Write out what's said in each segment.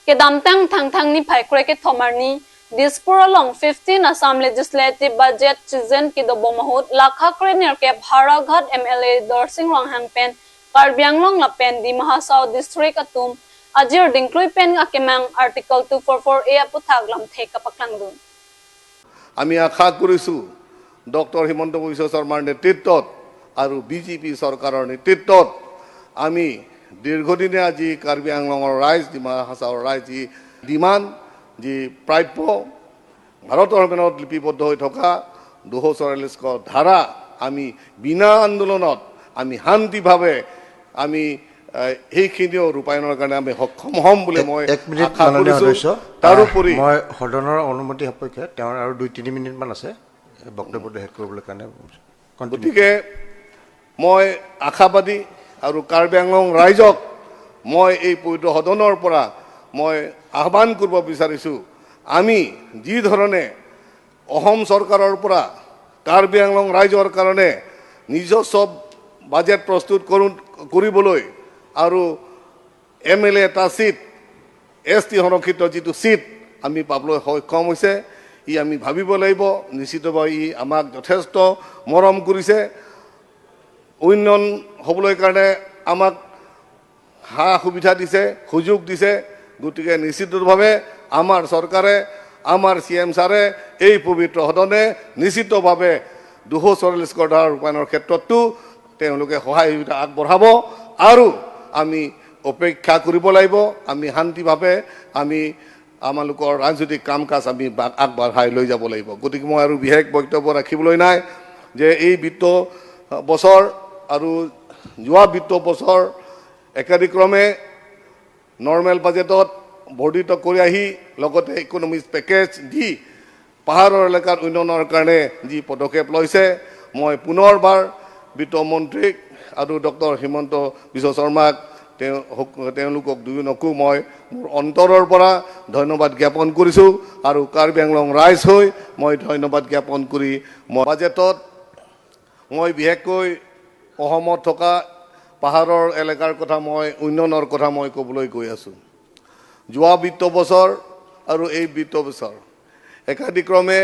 Ke damtang thang thang ni phai kre ke thomarni Dispur along 15 Assam Legislative Budget Season ki do bomahut lakha krener ke Bharaghat MLA Dorsing Ronghang pen Karbi Anglong la pen Dima Hasao District atum ajir dingklui pen akemang Article 244A aputhak lam the kapaklang dun. আমি আশা কৰিছোঁ, doctor Himanta Biswa শৰ্মাৰ নেতৃত্বত আৰু BJP চৰকাৰৰ নেতৃত্বত আমি দীৰ্ঘদিনীয়া যি কাৰ্বি আংলঙৰ ৰাইজ, ডিমা হাছাওৰ ৰাইজ যি ডিমাণ্ড, যি প্ৰাপ্য, ভাৰতৰ সংবিধানত লিপিবদ্ধ হৈ থকা 244 ধাৰা আমি বিনা আন্দোলনত আমি শান্তিভাৱে আমি সেইখিনিও ৰূপায়ণৰ কাৰণে আমি সক্ষম হ'ম বুলি মই এক মিনিট। আশা মাননীয় কৰিছোঁ। সদস্য, তাৰোপৰি মই সদনৰ অনুমতি সাপেক্ষে তেওঁৰ আৰু 2-3 মিনিটমান আছে, বক্তব্যটো শেষ কৰিবলৈ কাৰণে continue। গতিকে মই আশাবাদী আৰু কাৰ্বি আংলং ৰাইজক মই এই পবিত্ৰ সদনৰ পৰা মই আহ্বান কৰিব বিচাৰিছোঁ, আমি যি ধৰণে অসম চৰকাৰৰ পৰা কাৰ্বি আংলং ৰাইজৰ কাৰণে নিজস্ব বাজেট প্ৰস্তুত কৰোঁ কৰিবলৈ আৰু এমএলএ এটা ছিট, এছটি সংৰক্ষিত যিটো ছিট আমি পাবলৈ সক্ষম হৈছে, ই আমি ভাবিব লাগিব, নিশ্চিতভাৱে ই আমাক যথেষ্ট মৰম কৰিছে। উন্নয়ন হ'বলৈ কাৰণে আমাক সা সুবিধা দিছে, সুযোগ দিছে। গতিকে নিশ্চিতভাৱে আমাৰ চৰকাৰে, আমাৰ চি এম ছাৰে, এই পবিত্ৰ সদনে নিশ্চিতভাৱে 244 ধাৰা ৰূপায়ণৰ ক্ষেত্ৰতো তেওঁলোকে সহায় সুবিধা আগবঢ়াব আৰু আমি অপেক্ষা কৰিব লাগিব। আমি শান্তিভাৱে আমি আমালোকৰ ৰাজনৈতিক কাম কাজ আমি আগবঢ়াই লৈ যাব লাগিব। গতিকে মই আৰু বিশেষ বক্তব্য ৰাখিবলৈ নাই যে এই বিত্ত বছৰ আৰু যোৱা বিত্ত বছৰ একাদিক্ৰমে নৰ্মেল বাজেটত বৰ্ধিত কৰি আহি লগতে ইকনমিক পেকেজ দি পাহাৰৰ এলেকাত উন্নয়নৰ কাৰণে যি পদক্ষেপ লৈছে, মই পুনৰবাৰ বিত্তমন্ত্ৰীক আৰু ডক্টৰ হিমন্ত বিশ্ব শৰ্মাক, তেওঁলোকক দুজনকো মই মোৰ অন্তৰৰ পৰা ধন্যবাদ জ্ঞাপন কৰিছোঁ আৰু কাৰ্বি আংলং ৰাইজ হৈ মই ধন্যবাদ জ্ঞাপন কৰি মই বাজেটত মই বিশেষকৈ অসমত থকা পাহাৰৰ এলেকাৰ কথা, মই উন্নয়নৰ কথা মই ক'বলৈ গৈ আছোঁ। যোৱা বিত্ত বছৰ আৰু এই বিত্ত বছৰ একাদিক্ৰমে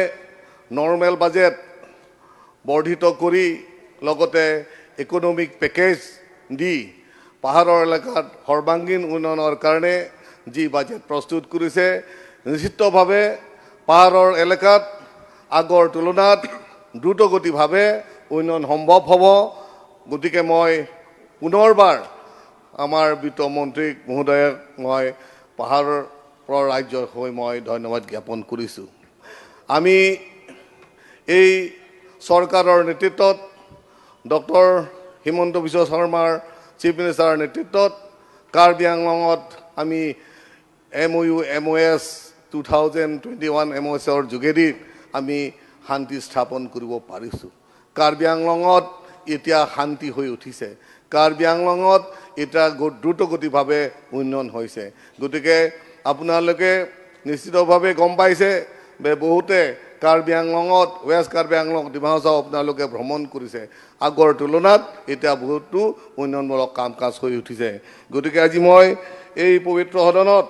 নৰ্মেল বাজেট বৰ্ধিত কৰি লগতে ইকনমিক পেকেজ দি পাহাৰৰ এলেকাত সৰ্বাংগীন উন্নয়নৰ কাৰণে যি বাজেট প্ৰস্তুত কৰিছে, নিশ্চিতভাৱে পাহাৰৰ এলেকাত আগৰ তুলনাত দ্ৰুতগতিভাৱে উন্নয়ন সম্ভৱ হ'ব। গতিকে মই পুনৰবাৰ আমাৰ বিত্তমন্ত্ৰী মহোদয়ক মই পাহাৰৰ ৰাজ্যৰ হৈ মই ধন্যবাদ জ্ঞাপন কৰিছোঁ। আমি এই চৰকাৰৰ নেতৃত্বত, ডক্টৰ হিমন্ত বিশ্ব শৰ্মাৰ চিফ মিনিষ্টাৰৰ নেতৃত্বত কাৰ্বি আংলঙত আমি এমঅ'ইউ, এমঅ'এছ, 2021 এমঅ'এছৰ যোগেদি আমি শান্তি স্থাপন কৰিব পাৰিছোঁ। কাৰ্বি আংলঙত এতিয়া শান্তি হৈ উঠিছে। কাৰ্বি আংলঙত এতিয়া দ্ৰুতগতিভাৱে উন্নয়ন হৈছে। গতিকে আপোনালোকে নিশ্চিতভাৱে গম পাইছে যে বহুতে কাৰ্বি আংলঙত, ৱেষ্ট কাৰ্বি আংলং, ডিমা হাছাও আপোনালোকে ভ্ৰমণ কৰিছে। আগৰ তুলনাত এতিয়া বহুতো উন্নয়নমূলক কাম কাজ হৈ উঠিছে। গতিকে আজি মই এই পবিত্ৰ সদনত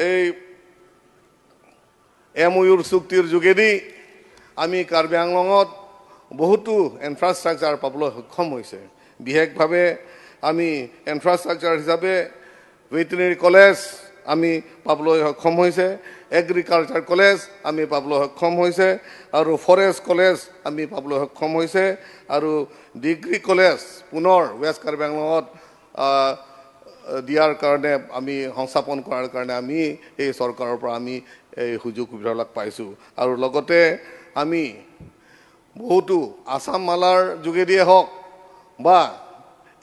এই এমঅ'ইউৰ চুক্তিৰ যোগেদি আমি কাৰ্বি আংলঙত বহুতো ইনফ্ৰাষ্ট্ৰাকচাৰ পাবলৈ সক্ষম হৈছে। বিশেষভাৱে আমি ইনফ্ৰাষ্ট্ৰাকচাৰ হিচাপে ভেটেনেৰী কলেজ আমি পাবলৈ সক্ষম হৈছে, এগ্ৰিকালচাৰ কলেজ আমি পাবলৈ সক্ষম হৈছে আৰু ফৰেষ্ট কলেজ আমি পাবলৈ সক্ষম হৈছে আৰু ডিগ্ৰী কলেজ পুনৰ ৱেষ্ট কাৰ্বি আংলঙত দিয়াৰ কাৰণে, আমি সংস্থাপন কৰাৰ কাৰণে আমি এই চৰকাৰৰ পৰা আমি এই সুযোগ সুবিধাবিলাক পাইছোঁ। আৰু লগতে আমি বহুতো আছাম মালাৰ যোগেদিয়ে হওক বা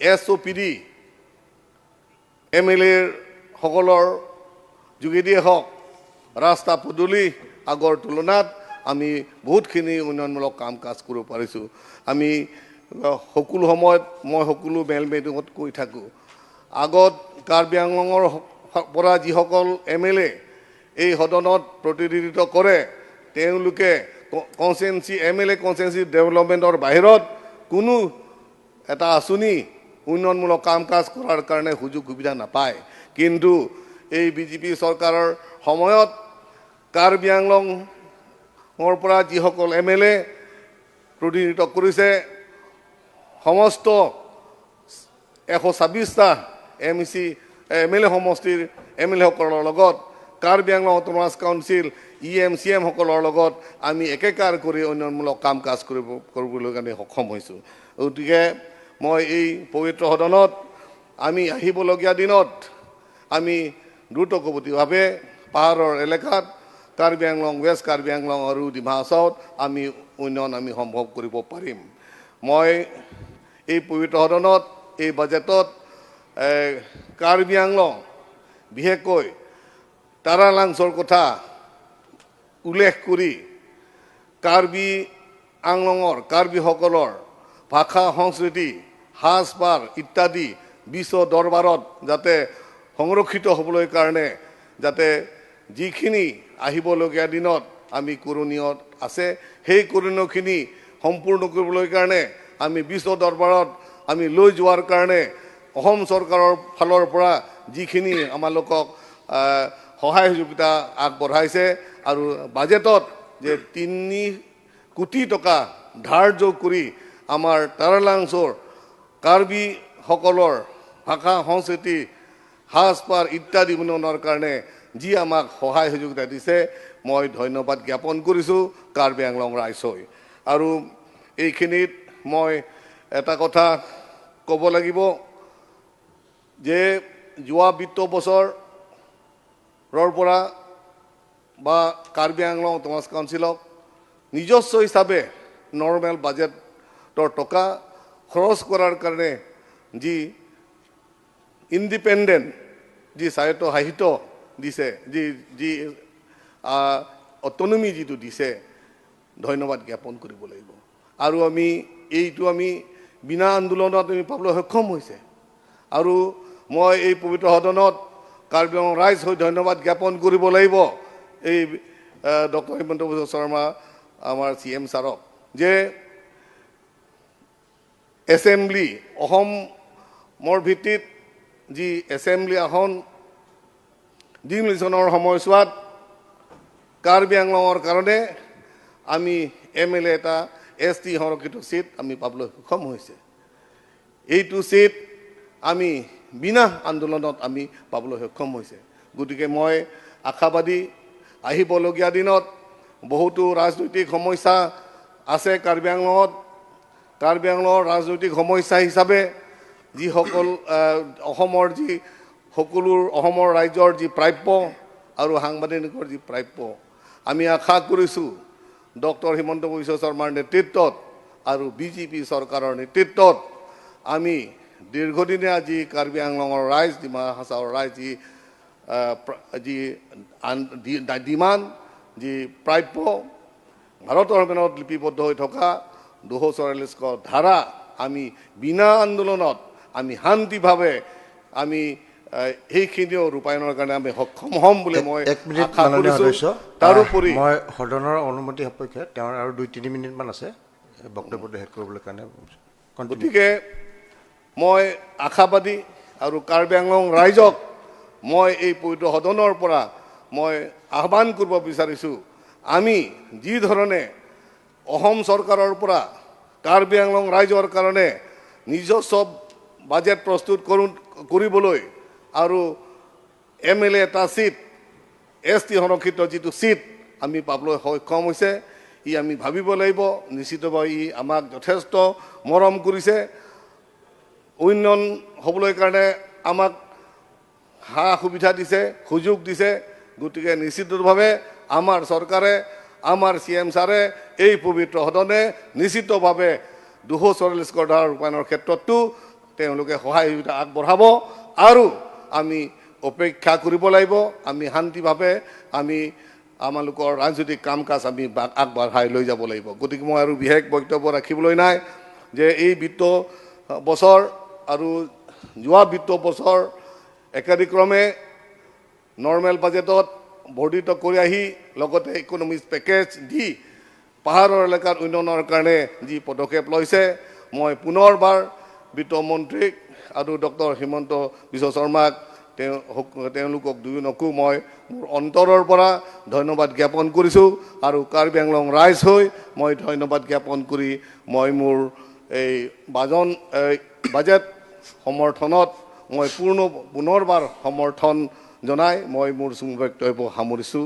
এছঅ'পিডি এমএলএৰ সকলৰ যোগেদিয়ে হওক, ৰাস্তা পদূলি আগৰ তুলনাত আমি বহুতখিনি উন্নয়নমূলক কাম কাজ কৰিব পাৰিছোঁ। আমি সকলো সময়ত মই সকলো মেল মিটিঙত কৈ থাকোঁ, আগত কাৰ্বি আংলঙৰ পৰা যিসকল এমএলএ এই সদনত প্ৰতিনিধিত্ব কৰে, তেওঁলোকে কনষ্টিটুৱেঞ্চি এমএলএ কনষ্টিটুৱেঞ্চি ডেভেলপমেণ্টৰ বাহিৰত কোনো এটা আঁচনি, উন্নয়নমূলক কাম কাজ কৰাৰ কাৰণে সুযোগ সুবিধা নাপায়। কিন্তু এই বিজেপি চৰকাৰৰ সময়ত কাৰ্বি আংলঙৰ পৰা যিসকল MLA প্ৰতিনিধিত্ব কৰিছে, সমস্ত 126টা MCMLA সমষ্টিৰ MLAসকলৰ লগত Karbi Anglong autonomous council EM CMসকলৰ লগত আমি একেকাৰ কৰি উন্নয়নমূলক কাম কাজ কৰিবলৈ কাৰণে সক্ষম হৈছোঁ। গতিকে মই এই পবিত্ৰ সদনত আমি আহিবলগীয়া দিনত আমি দ্ৰুতগতিভাৱে পাহাৰৰ এলেকাত কাৰ্বি আংলং, ৱেষ্ট কাৰ্বি আংলং আৰু ডিমা হাছাওত আমি উন্নয়ন আমি সম্ভৱ কৰিব পাৰিম। মই এই পবিত্ৰ সদনত এই বাজেটত কাৰ্বি আংলং বিশেষকৈ তাৰালাংছৰ কথা উল্লেখ কৰি কাৰ্বি আংলঙৰ কাৰ্বিসকলৰ ভাষা, সংস্কৃতি, সাজপাৰ ইত্যাদি বিশ্ব দৰবাৰত যাতে সংৰক্ষিত হ'বলৈ কাৰণে যাতে যিখিনি আহিবলগীয়া দিনত আমি কৰণীয় আছে, সেই কৰণীয়খিনি সম্পূৰ্ণ কৰিবলৈ কাৰণে আমি বিশ্ব দৰবাৰত আমি লৈ যোৱাৰ কাৰণে অসম চৰকাৰৰ ফালৰ পৰা যিখিনি আমালোকক সহায় সহযোগিতা আগবঢ়াইছে আৰু বাজেটত যে 3 কোটি টকা ধাৰ্য কৰি আমাৰ তাৰালাংছৰ কাৰ্বিসকলৰ ভাষা, সংস্কৃতি, সাজপাৰ ইত্যাদি উন্নয়নৰ কাৰণে যি আমাক সহায় সহযোগিতা দিছে, মই ধন্যবাদ জ্ঞাপন কৰিছোঁ কাৰ্বি আংলং ৰাইজ হৈ। আৰু এইখিনিত মই এটা কথা ক'ব লাগিব যে যোৱা বিত্ত বছৰৰ পৰা বা কাৰ্বি আংলং অট'নমাছ কাউন্সিলক নিজস্ব হিচাপে নৰ্মেল বাজেটৰ টকা খৰচ কৰাৰ কাৰণে যি ইণ্ডিপেণ্ডেণ্ট যি স্বায়ত্তশাসিত দিছে, যি অট'নমি যিটো দিছে, ধন্যবাদ জ্ঞাপন কৰিব লাগিব। আৰু আমি এইটো আমি বিনা আন্দোলনত আমি পাবলৈ সক্ষম হৈছে। আৰু মই এই পবিত্ৰ সদনত কাৰ্বি আংলং ৰাইজ হৈ ধন্যবাদ জ্ঞাপন কৰিব লাগিব এই ডক্টৰ হিমন্ত বিশ্ব শৰ্মা আমাৰ CM ছাৰক যে এছেম্বলি অসমৰ ভিত্তিত যি এছেম্বলি আসন ডিমিলিশ্যনৰ সময়ছোৱাত কাৰ্বি আংলঙৰ কাৰণে আমি MLA এটা ST সংৰক্ষিত চিট আমি পাবলৈ সক্ষম হৈছে। এইটো চিট আমি বিনা আন্দোলনত আমি পাবলৈ সক্ষম হৈছে। গতিকে মই আশাবাদী আহিবলগীয়া দিনত বহুতো ৰাজনৈতিক সমস্যা আছে কাৰ্বি আংলঙত। কাৰ্বি আংলঙৰ ৰাজনৈতিক সমস্যা হিচাপে যিসকল অসমৰ যি সকলো অসমৰ ৰাজ্যৰ যি প্ৰাপ্য আৰু সাংবিধানিকৰ যি প্ৰাপ্য, আমি আশা কৰিছোঁ ডক্টৰ হিমন্ত বিশ্ব শৰ্মাৰ নেতৃত্বত আৰু বিজেপি চৰকাৰৰ নেতৃত্বত আমি দীৰ্ঘদিনীয়া যি কাৰ্বি আংলঙৰ ৰাইজ, ডিমা হাছাওৰ ৰাইজ যি ডিমাণ্ড, যি প্ৰাপ্য ভাৰতৰ সংবিধানত লিপিবদ্ধ হৈ থকা 244 ধাৰা আমি বিনা আন্দোলনত আমি শান্তিভাৱে আমি সেইখিনিও ৰূপায়ণৰ কাৰণে আমি সক্ষম হ'ম বুলি মই আশা কৰিছোঁ। তাৰোপৰি মই সদনৰ অনুমতি সাপেক্ষে তেওঁৰ আৰু 2-3 মিনিটমান আছে বক্তব্যটো শেষ কৰিবলৈ কাৰণে। গতিকে মই আশাবাদী আৰু কাৰ্বি আংলং ৰাইজক মই এই পবিত্ৰ সদনৰ পৰা মই আহ্বান কৰিব বিচাৰিছোঁ, আমি যি ধৰণে অসম চৰকাৰৰ পৰা কাৰ্বি আংলং ৰাইজৰ কাৰণে নিজস্ব বাজেট প্ৰস্তুত কৰিবলৈ আৰু MLA এটা চিট, ST সংৰক্ষিত যিটো চিট আমি পাবলৈ সক্ষম হৈছে, ই আমি ভাবিব লাগিব। নিশ্চিতভাৱে ই আমাক যথেষ্ট মৰম কৰিছে। উন্নয়ন হ'বলৈ কাৰণে আমাক সা সুবিধা দিছে, সুযোগ দিছে। গতিকে নিশ্চিতভাৱে আমাৰ চৰকাৰে, আমাৰ CM ছাৰে, এই পবিত্ৰ সদনে নিশ্চিতভাৱে 244 ধাৰা ৰূপায়ণৰ ক্ষেত্ৰতো তেওঁলোকে সহায় সুবিধা আগবঢ়াব। আৰু আমি অপেক্ষা কৰিব লাগিব, আমি শান্তিভাৱে আমি আমালোকৰ ৰাজনৈতিক কাম কাজ আমি আগবঢ়াই লৈ যাব লাগিব। গতিকে মই আৰু বিশেষ বক্তব্য ৰাখিবলৈ নাই যে এই বিত্ত বছৰ আৰু যোৱা বিত্ত বছৰ একাদিক্ৰমে নৰ্মেল বাজেটত বৰ্ধিত কৰি আহি লগতে ইকনমিক পেকেজ দি পাহাৰৰ এলেকাত উন্নয়নৰ কাৰণে যি পদক্ষেপ লৈছে, মই পুনৰবাৰ বিত্তমন্ত্ৰীক আৰু ডক্টৰ হিমন্ত বিশ্ব শৰ্মাক তেওঁ তেওঁলোকক দুয়োজনকো মই মোৰ অন্তৰৰ পৰা ধন্যবাদ জ্ঞাপন কৰিছোঁ আৰু কাৰ্বি আংলং ৰাইজ হৈ মই ধন্যবাদ জ্ঞাপন কৰি মই মোৰ এই বাজেট সমৰ্থনত মই পুনৰবাৰ সমৰ্থন জনাই মই মোৰ চমু বক্তব্য সামৰিছোঁ।